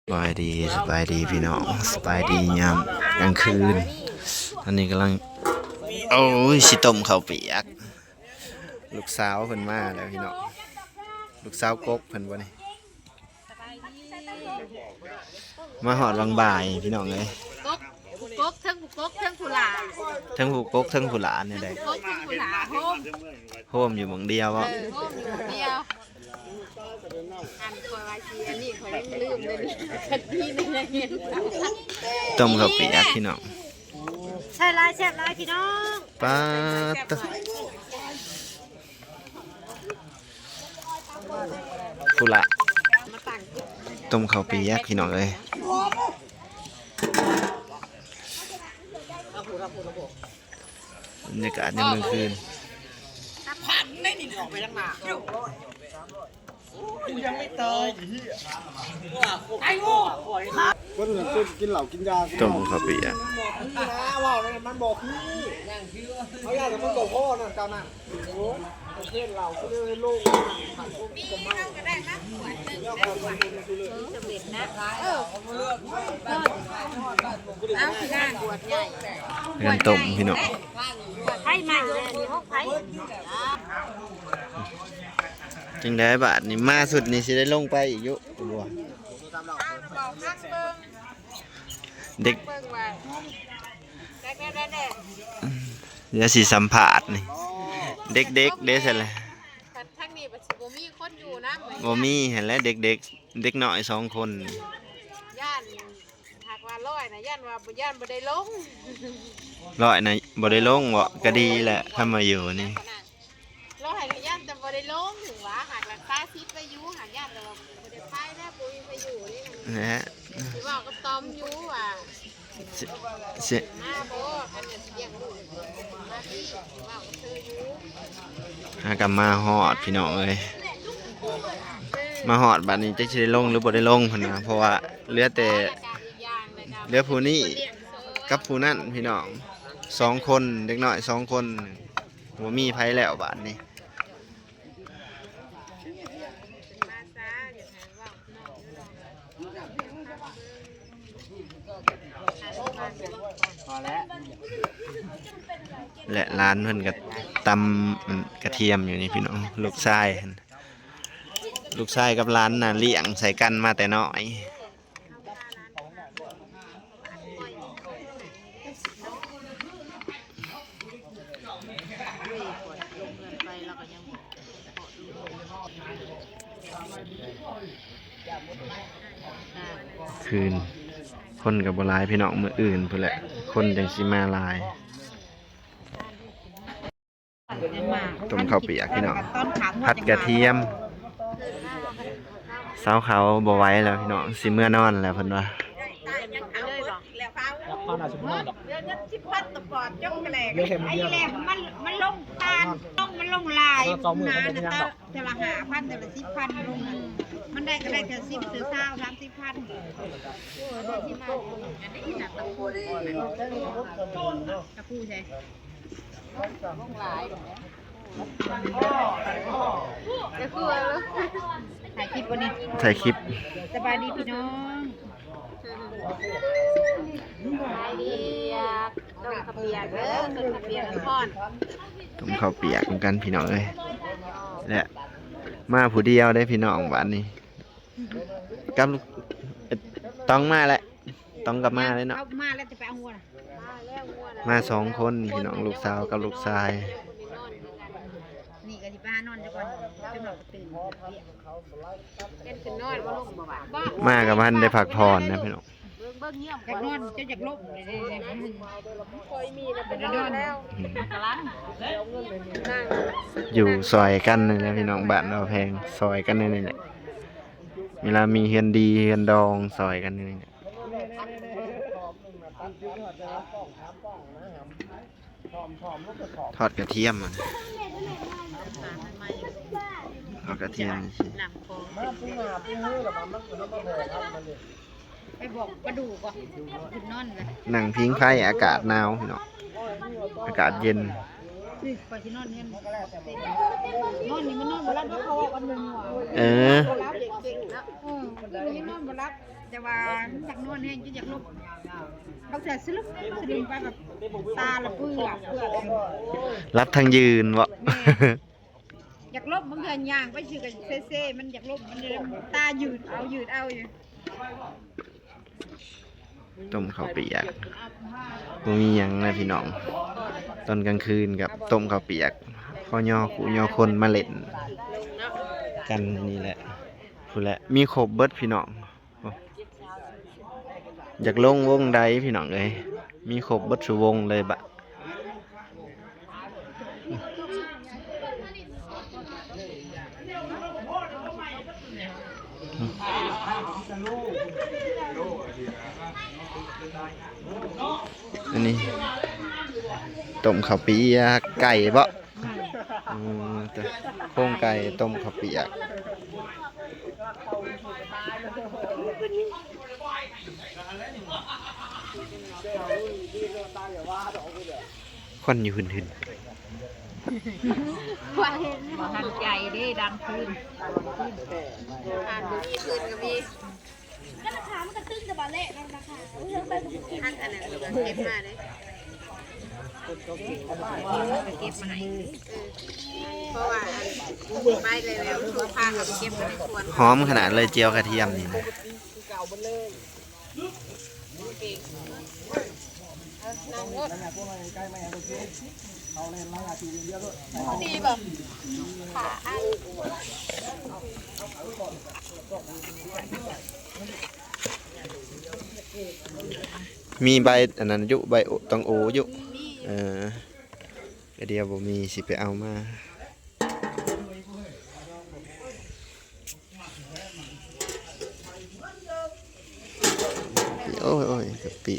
ສະບາຍດີ ສະບາຍດີພີ່ນ້ອງ ສະບາຍດີຍາມກາງຄືນ. ອັນນີ້ກຳລັງ ໂອ້ຍ ຊິຕົ້ມເຂົ້າປຽກ. ລູກສາວເພິ່ນມາແລ້ວພີ່ນ້ອງ ລູກສາວກົກເພິ່ນບໍ່ນີ້ ມາຮອດຫວ່າງບ່າຍພີ່ນ້ອງເອີຍ. ກົກ ກົກ ເທິງກົກ ເທິງຜູ້ຫຼ້າ ເທິງຜູ້ກົກ ເທິງຜູ້ຫຼ້າແນວໃດ ກົກ ເທິງຜູ້ຫຼ້າ ໂຮມ ໂຮມຢູ່ໝ່ອງດຽວບໍ່? ເອີ ໂຮມຢູ່ໝ່ອງດຽວ. ອັນຂ້ອຍວ່າຊິ ອັນນີ້ຂ້ອຍຍັງລືມເລີຍນີ້ ຄັນດີນະຍັງເຫັນ ຕົ້ມເຂົ້າປຽກພີ່ນ້ອງ. ໃສ່ຫຼາຍແຊບຫຼາຍພີ່ນ້ອງ ປາດໂທ້ ພຸ້ນລະ ມາຕັ້ງ ຕົ້ມເຂົ້າປຽກພີ່ນ້ອງເອີຍ. ບັນຍາກາດຍາມກາງຄືນ ຄົນນັ້ນເປັນກິນເຫຼົ້າກິນຢາ ຕົ້ມເຂົ້າປຽກ ມັນບໍ່ຄື ເຂົາຢ້ານມັນບໍ່ພໍນັ້ນ ເຈົ້ານັ້ນ ໂອ້ຍ ເປັນເຫຼົ້າຄືເລື່ອງໂລກ ເອີ ເອົາ ເອົາ ເອົາ ເຮືອນຕົ້ມພີ່ນ້ອງ ໃຜໃໝ່ເລີຍ ນີ້ຂອງໃຜ? ຈັ່ງໃດບາດນີ້ ມາສຸດນີ້ຊິໄດ້ລົງໄປອີກຢູ່ບໍ່? ເດັກ ດຽວຊິສຳພາດນີ້ ເດັກໆເດ້ຊັ້ນແຫຼະ ທາງນີ້ບັດຊິບໍ່ມີຄົນຢູ່ນຳ ບໍ່ມີຫັ້ນແຫຼະ ເດັກໆ ເດັກນ້ອຍສອງຄົນ ຢ້ານ ຫາກວ່າຮ້ອຍນະ ຢ້ານວ່າ ຢ້ານບໍ່ໄດ້ລົງ ຮ້ອຍນະບໍ່ໄດ້ລົງເບາະ ກະດີແຫຼະ ຄຳວ່າຢູ່ນີ້ ຮ້ອຍນະ ຢ້ານແຕ່ບໍ່ໄດ້ລົງ ຫວາ ຫາກລັກສາສິດໄວ້ຢູ່ ຫາກຢ້ານແຕ່ວ່າບໍ່ໄດ້ໄປນະ ບໍ່ມີໃຜຢູ່ນີ້ນະ ຊິເວົ້າກັບຕອມຢູ່ວ່າ ຊິ ຊິ ມາບໍ່ ຄັນວ່າຊິລ້ຽງລູກ ມາພີ້ ເວົ້າກັບເທີຢູ່ ຫາກະມາຮອດພີ່ນ້ອງເອີຍ ມາຮອດບາດນີ້ຈັກຊິໄດ້ລົງຫຼືບໍ່ໄດ້ລົງຫັ້ນນະ ເພາະວ່າເຫຼືອແຕ່ ເຫຼືອຜູ້ນີ້ກັບຜູ້ນັ້ນພີ່ນ້ອງ ສອງຄົນ ເດັກນ້ອຍສອງຄົນ ບໍ່ມີໃຜແລ້ວບາດນີ້. ແລະຫຼານເພິ່ນກະຕຳ ອັນ ກະທຽມຢູ່ນີ້ພີ່ນ້ອງ ລູກຊາຍຫັ້ນ ລູກຊາຍກັບຫຼານນະລ້ຽງໃສ່ກັນມາແຕ່ນ້ອຍ. ຄືນ ຄົນກໍບໍ່ຫຼາຍພີ່ນ້ອງ ມື້ອື່ນພຸ້ນແຫຼະ ຄົນຈັ່ງຊິມາຫຼາຍ. ຕົ້ມເຂົ້າປຽກພີ່ນ້ອງ ຜັດກະທຽມ ສາວຂາວບໍ່ໄຫວແລ້ວພີ່ນ້ອງ ຊິເມືອນອນແລ້ວເພິ່ນວ່າ. ເດືອນລະສິບພັນຕະປອດ ຈົງກະແລກ ເດືອນແຄ່ມື້ດຽວ ມັນ ມັນລົງຕານ ລົງ ມັນລົງຫຼາຍ ເທື່ອລະຫ້າພັນ ເທື່ອລະສິບພັນລົງ ມັນໄດ້ກໍໄດ້ເທື່ອສິບ ເທື່ອຊາວ ສາມສິບພັນ ໂອ້ຍ ເດືອນສິບພັນ ອັນນີ້ໜ້າຕະປູ ຕະປູໃສ ຖ່າຍຄລິບບໍ່ນີ້? ຖ່າຍຄລິບ. ສະບາຍດີພີ່ນ້ອງ ສະບາຍດີ ຕົ້ມເຂົ້າປຽກເດີ ຕົ້ມເຂົ້າປຽກນຳກັນພີ່ນ້ອງເອີຍ ແລະ ມາຜູ້ດຽວເດ້ພີ່ນ້ອງ ບາດນີ້ ກັບ ຕ້ອງມາແຫຼະ ຕ້ອງກັບມາເລີຍເນາະ ເອົາມາແລ້ວຈະໄປເອົາງົວນະ ມາສອງຄົນພີ່ນ້ອງ ລູກສາວກັບລູກຊາຍ ນີ້ກໍຊິໄປຫານອນຊະກ່ອນ ຈະນອນກໍຕື່ນ ເປັນຂຶ້ນນອນບໍ່ລົງບໍ່ວ່າ ມາກໍບໍ່ທັນໄດ້ພັກຜ່ອນນະພີ່ນ້ອງ ເບິ່ງ ເບິ່ງຢ້ຽມ ຢາກນອນ ເຈົ້າຢາກລົງ ຢູ່ຊ່ອຍກັນນີ້ແຫຼະພີ່ນ້ອງ ບ້ານເຮົາແພງ ຊ່ອຍກັນນີ້ແຫຼະ ເວລາມີເຮືອນດີເຮືອນດອງ ຊ່ອຍກັນນີ້ແຫຼະ. ທອດກະທຽມ ທອດກະທຽມ ໄປບອກປາດູ່ບໍ່ ຂຶ້ນນອນເລີຍ ນັ່ງຜິງໄຟ ອາກາດໜາວພີ່ນ້ອງ ອາກາດເຢັນ. ຂ້ອຍຊິນອນເຮືອນ ນອນນີ້ມັນນອນບໍ່ຫຼັບ ເຂົາເວົ້າກັນເລື່ອງຫົວ ເອີ ບໍ່ຫຼັບ ເອີ ຄືນນີ້ນອນບໍ່ຫຼັບ ແຕ່ວ່າມັນຢາກນອນແຮງ ຈົນຢາກລົບ ບາງເທື່ອສະລຶມສະດຶມໄປ ແບບຕາລະເປືອ ເປືອ ຫຼັບທັງຢືນເບາະ ແມ່ນ ຢາກລົບ ບາງເທື່ອຍ່າງໄປຊື່ກໍເຊໆ ມັນຢາກລົບ ມັນຕາຢືດເອົາ ຢືດເອົາຢູ່. ຕົ້ມເຂົ້າປຽກ ບໍ່ມີຫຍັງນະພີ່ນ້ອງ ຕອນກາງຄືນກັບຕົ້ມເຂົ້າປຽກ ພໍຍໍຄູ່ຍໍຄົນມາເຫຼັ້ນກັນນີ້ແຫຼະ ພຸ້ນແຫຼະ ມີຄົບເບິດພີ່ນ້ອງ ໂອ້ ຢາກລົງວົງໃດພີ່ນ້ອງເອີຍ ມີຄົບເບິດສູ່ວົງເລີຍບາດ. ອັນນີ້ຕົ້ມເຂົ້າປຽກ ໄກ່ເບາະ? ອືມ ໂຄງໄກ່ຕົ້ມເຂົ້າປຽກ. ຄວັນຢູ່ຫຶ່ນໆ ຄວັນ ບໍ່ທັນໃຈເດ້ ດັງຄືນ ອ່ານບໍ່ມີຄືນກໍມີ ກໍລາຄາມັນກໍຕຶງແຕ່ບາດແລະເນາະ ລາຄາ ອັນ ອັນນັ້ນເກັບມາເດ້ ເກັບມາໃຫ້ ເອີ ເພາະວ່າອັນ ໄປແລ້ວ ໂທພາເຂົາໄປເກັບມາໃນສວນ ຫອມຂະໜາດເລີຍ ຈຽວກະທຽມນີ້ນະ. ມີໃບອັນນັ້ນຢູ່ ໃບໂອ ຕັງໂອຢູ່ ເອີ ກະດຽວບໍ່ມີ ຊິໄປເອົາມາ. ໂອ້ຍ ໂອ້ຍ ກະປິ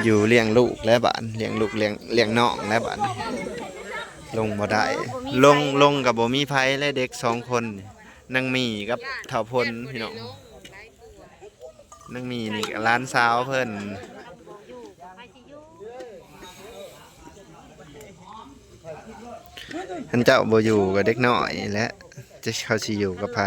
ຢູ່ລ້ຽງລູກແລ້ວບາດ ລ້ຽງລູກ ລ້ຽງ ລ້ຽງນ້ອງແລ້ວບາດ ລົງບໍ່ໄດ້ ລົງ ລົງກໍບໍ່ມີໃຜແລ້ວ ເດັກສອງຄົນ ນາງໝີ່ກັບທ້າວພົນ ພີ່ນ້ອງ. ນາງໝີ່ນີ້ກໍຫຼານສາວເພິ່ນ ຄັນເຈົ້າບໍ່ຢູ່ກໍເດັກນ້ອຍແຫຼະ ຈະ ເຂົາຊິຢູ່ກັບໃຜ?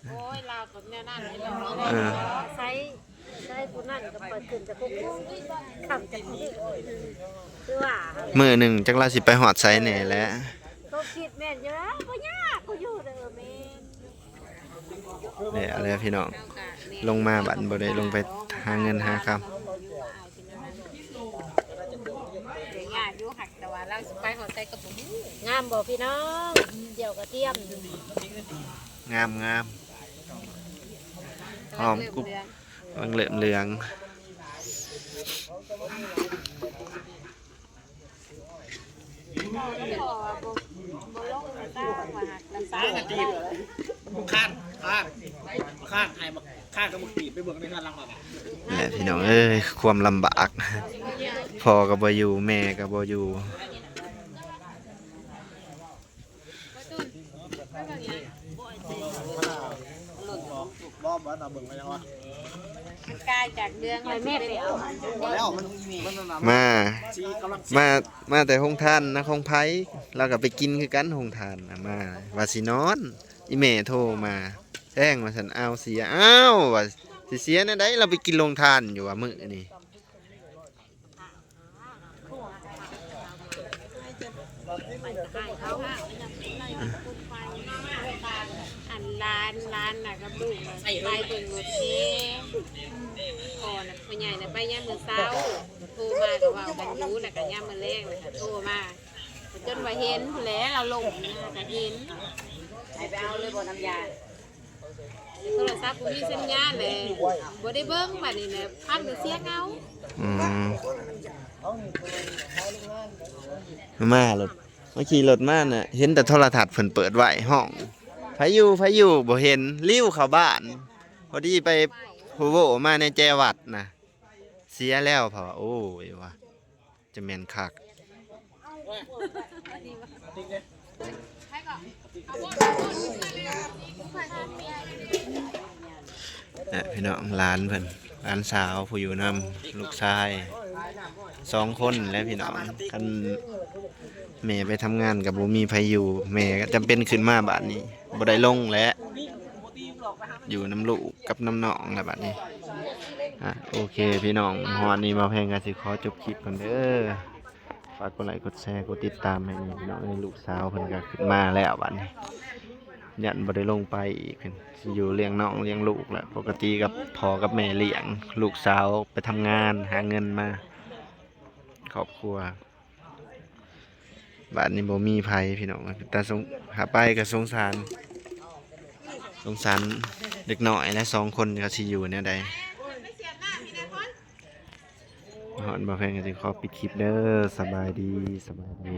ໂອ້ຍ ລາວກໍແນວນັ້ນແຫຼະ ເອີ ໃຊ້ ໃຊ້ຜູ້ນັ້ນກໍໄປຂຶ້ນແຕ່ຫົກໂມງຄ່ຳ ຈັກມື້ ຄືວ່າ ມື້ໜຶ່ງຈັກລາວຊິໄປຮອດໃສແດ່ແຫຼະ ຄວາມຄິດແມ່ນຢູ່ແລ້ວ ບໍ່ຍາກ ກູຢູ່ເດີ ແມ່ນ. ແລ້ວແຫຼະພີ່ນ້ອງ ລົງມາບັດບໍ່ໄດ້ລົງໄປຫາເງິນຫາຄຳ ງາມບໍ່ພີ່ນ້ອງ? ດຽວກະຕຽມ ງາມໆ ຫອມກຸບ ກຳລັງເລີ່ມເຫຼືອງ. ຂ້ານ ຂ້ານ ຂ້ານ ໃຫ້ບັກ ຂ້ານກັບບັກຕີບໄປເບິ່ງໃນເຮືອນຫຼັງນັ້ນແຫຼະ ພີ່ນ້ອງເອີຍ ຄວາມລຳບາກ ພໍ່ກໍບໍ່ຢູ່ ແມ່ກໍບໍ່ຢູ່. ບໍ່ ບໍ່ ບໍ່ເອົາເບິ່ງໄວ້ຍັງວະ ມັນກາຍຈາກເລື່ອງ ບໍ່ແລ້ວ ມັນ ມັນອັນນັ້ນ ມາ ມາ ມາແຕ່ໂຮງທານນະ ຂອງໃຜ ລາວກໍໄປກິນຄືກັນ ໂຮງທານນະ ມາ ວ່າຊິນອນ ອີ່ແມ່ໂທມາ ແພງວ່າຊັ້ນ ອ້າວ ເສຍ ອ້າວ ວ່າຊິເສຍແນວໃດ ລາວໄປກິນໂຮງທານຢູ່ວ່າມື້ນີ້. ອັນຫຼານ ຫຼານນະກັບລູກນະໄປເບິ່ງລົດແຫ່ ພໍ່ນະ ພໍ່ໃຫຍ່ນະໄປຍາມມື້ເຊົ້າ ໂທມາກໍເວົ້າກັນຢູ່ ແລ້ວກໍຍາມມື້ແລງນະກໍໂທມາ ຈົນວ່າເຫັນພຸ້ນແຫຼະ ລາວລົງນະກໍເຫັນ ໃຫ້ໄປເອົາເລີຍບໍ່ນ້ຳຢາ? ໂທລະສັບບໍ່ມີສັນຍານແຫຼະ ບໍ່ໄດ້ເບິ່ງບາດນີ້ນະ ພັນກໍເສຍເງົາ. ອືມ ມາລົດ ມາຂີ່ລົດມານະ ເຫັນແຕ່ໂທລະທັດເພິ່ນເປີດໄວ້ ຮ້ອງ ໃຜຢູ່ ໃຜຢູ່ ບໍ່ເຫັນ ລິ້ວເຂົ້າບ້ານ ພໍດີໄປໂພໂວມາໃນແຈວັດນະ ເສຍແລ້ວ ເພາະວ່າ ໂອ້ຍ ວ່າ ຈະແມ່ນຄັກ ຕິກເດ້ ນະ ພີ່ນ້ອງ ຫຼານເພິ່ນ ຫຼານສາວຜູ້ຢູ່ນຳລູກຊາຍສອງຄົນແຫຼະພີ່ນ້ອງ. ຄັນແມ່ໄປທຳງານກໍບໍ່ມີໃຜຢູ່ ແມ່ກໍຈຳເປັນຂຶ້ນມາບາດນີ້ ບໍ່ໄດ້ລົງແຫຼະ ຢູ່ນຳລູກກັບນຳນ້ອງແຫຼະບາດນີ້. ອາ ໂອເຄພີ່ນ້ອງ ຮອດນີ້ບ່າວແພງກໍຊິຂໍຈົບຄລິບກ່ອນເດີ. ຝາກກົດໄລກົດແຊກົດຕິດຕາມໃຫ້ແດ່ພີ່ນ້ອງເອີຍ. ລູກສາວເພິ່ນກໍຂຶ້ນມາແລ້ວບາດນີ້ ຢ້ານບໍ່ໄດ້ລົງໄປອີກ ເພິ່ນຊິຢູ່ລ້ຽງນ້ອງລ້ຽງລູກແຫຼະ. ປົກກະຕິກັບພໍ່ກັບແມ່ລ້ຽງ ລູກສາວໄປທຳງານຫາເງິນມາຄອບຄົວ. ບາດນີ້ບໍ່ມີໃຜພີ່ນ້ອງ ຕາສົງ ຖ້າໄປກໍສົງສານ ສົງສານເດັກນ້ອຍແລະ ສອງຄົນ ເຂົາຊິຢູ່ແນວໃດ. ມາຮອດບ່າວແພງກໍຊິຂໍປິດຄລິບເດີ. ສະບາຍດີ ສະບາຍດີ.